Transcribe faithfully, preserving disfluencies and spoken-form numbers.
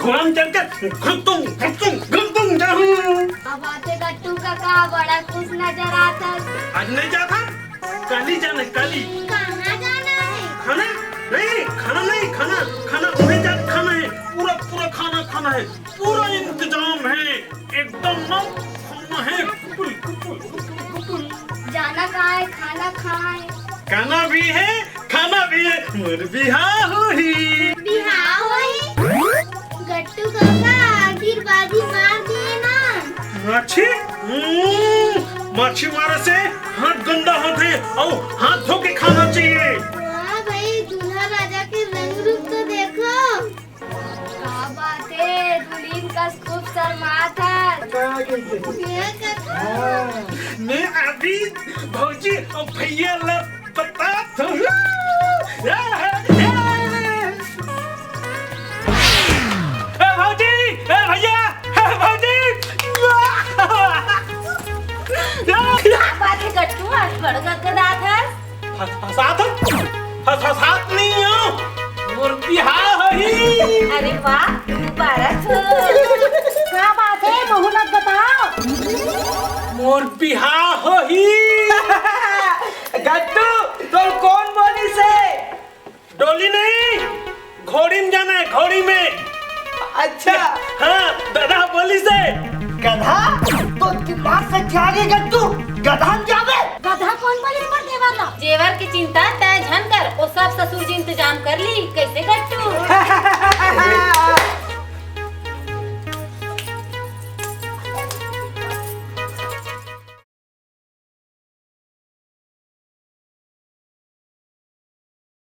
कुआं म चल के घुटुंग, घुटुंग, घुटुंग जाहूं। अब आते गट्टू कका, बड़ा खुश नजर आथस। आज नहीं जात हन, काली जाना हे, काली। कहाँ जाना है? खाना? नहीं, खाना नहीं, खाना, खाना उहें जाके खाना हे, पूरा, पूरा खाना खाना हे, पूरा इंतजाम हे, एकदम ना खाना हे, कुपुल, कुपुल, कुपुल, कुपुल। जाना कहाँ है, खाना कहाँ है? खाना भी है, खाना भी है, मोर बिहाव होही। बिहाव होही? गट्टू कका, आखिर बाजी मार दिए ना। माछी? हम्म, माछी मारे से हाथ गंदा होथे, अउ हाथ धो के खाना चाहिए। वाह भाई, दूल्हा राजा के रंग रूप तो देखो। का बात हे, दुल्हिन कस खूब शर्मात हस। ये कथा। मैं अभी भौजी अउ भैया ला बतात हूँ। ए भौजी, ए भैया, ए भौजी। का बात हे गट्टू, आज बड़ गदगदात हस? फस-, फसात हस? फस-, फसात नहीं हूँ। मोर बिहाव होही। अरे वाह, मुबारक हो। का बात हे, बहू लोग बताओ। मोर बिहाव होही। गट्टू, तोर कोन बोलिस हे? डोली नहीं, घोड़ी में जाना है, घोड़ी में। अच्छा। हाँ, दादा बोलिस हे। गधा? तोर दिमाग से क्या गे गट्टू? गधा में जाबे? गधा कोन बोलिस मोर देवर ला? जेवर के चिंता तय झन कर, ओ सब ससुर जी इंतजाम कर ली। कैसे गट्टू?